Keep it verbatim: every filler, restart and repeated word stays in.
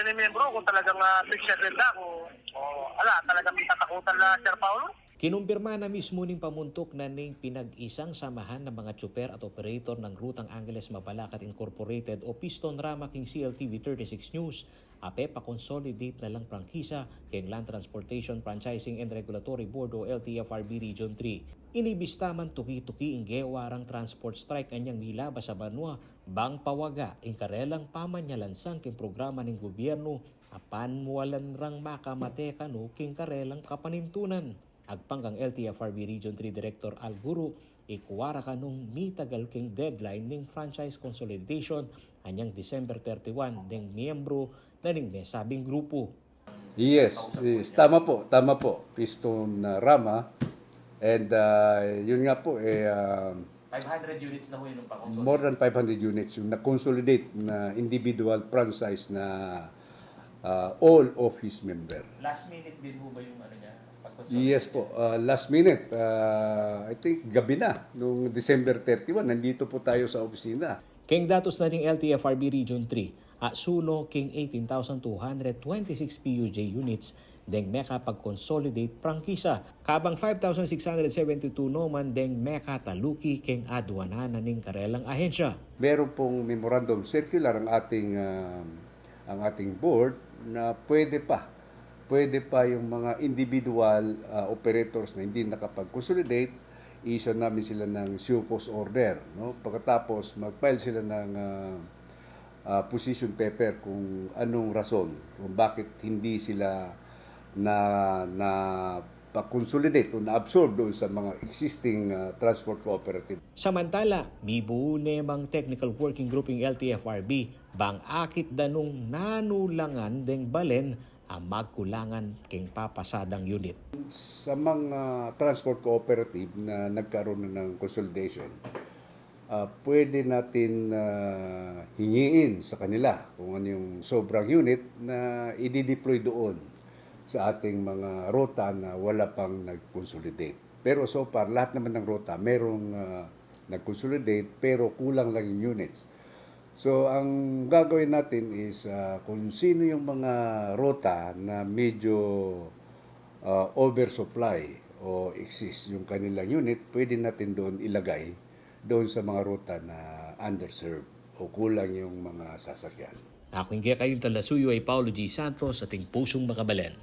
Ini miyembro, kung talagang uh, picture din na, kung oh, ala, talagang tatakutan na, Sir Paulo. Kinumpirma na mismu ning pamuntuk na ning pinag-isang samahan ng mga tsuper at operator ng Rutang Angeles Mabalacat Incorporated o Piston Rama king C L T V thirty-six News a pepa-consolidate na lang prangkisa keng Land Transportation Franchising and Regulatory Board o L T F R B Region three. Inibista man tuki-tuki ing gewa rang transport strike anyang milabas a banua bang pawaga ing karelang pamanyalansang keng programa ning gubyernu a panmualan rang makamate kanu keng karelang kapanintunan. Agpang kang L T F R B Region three Director Al Guru, ikua ra kanung mitagal keng deadline ning franchise consolidation anyang December thirty-one deng miyembru na ning mesabing grupu. Yes, yes. Tama po, tama po. Piston uh, Rama. And uh, yun nga po, eh, uh, five hundred units na ho yun ang pa-consolidate. More than five hundred units yung na-consolidate na individual franchise na uh, all of his member. Last minute din ho ba yung ano niya? Pag-consolidate Yes po, uh, last minute, uh, I think gabi na, nung December thirty-one, nandito po tayo sa opisina. Keng datus na ning L T F R B Region three, a suno king eighteen thousand two hundred twenty-six P U J units deng mekapag-consolidate prangkisa, kabang five thousand six hundred seventy-two naman deng mekataluki keng adwana na ning karelang ahensya. Meron pong memorandum circular ang ating ah, ang ating board na pwede pa, pwede pa yung mga individual ah, operators na hindi nakapag-consolidate, i-issue namin sila ng show cause order, no? Pagkatapos mag-file sila ng ah, ah, position paper kung anong rason kung bakit hindi sila na na pa-consolidate o na-absorb doon sa mga existing ah, transport cooperative. Samantala, mibuo ne mang technical working group ing L T F R B bang akit da nung nanulangan deng balen a magkulangan keng papasadang unit. Sa mga transport cooperative na nagkaroon na ng consolidation, ah, pwede natin ah, hingiin sa kanila kung ano yung sobrang unit na i-deploy doon sa ating mga ruta na wala pang nag-consolidate. Pero so far, lahat naman ng ruta merong ah, nag-consolidate pero kulang lang yung units. So ang gagawin natin is ah, kung sino yung mga ruta na medyo ah, oversupply o excess yung kanilang unit, pwede natin doon ilagay doon sa mga ruta na underserved o kulang yung mga sasakyan. Aku ing kekayung talasuyu ay Paulo G. Santos, ating pusung makabalen.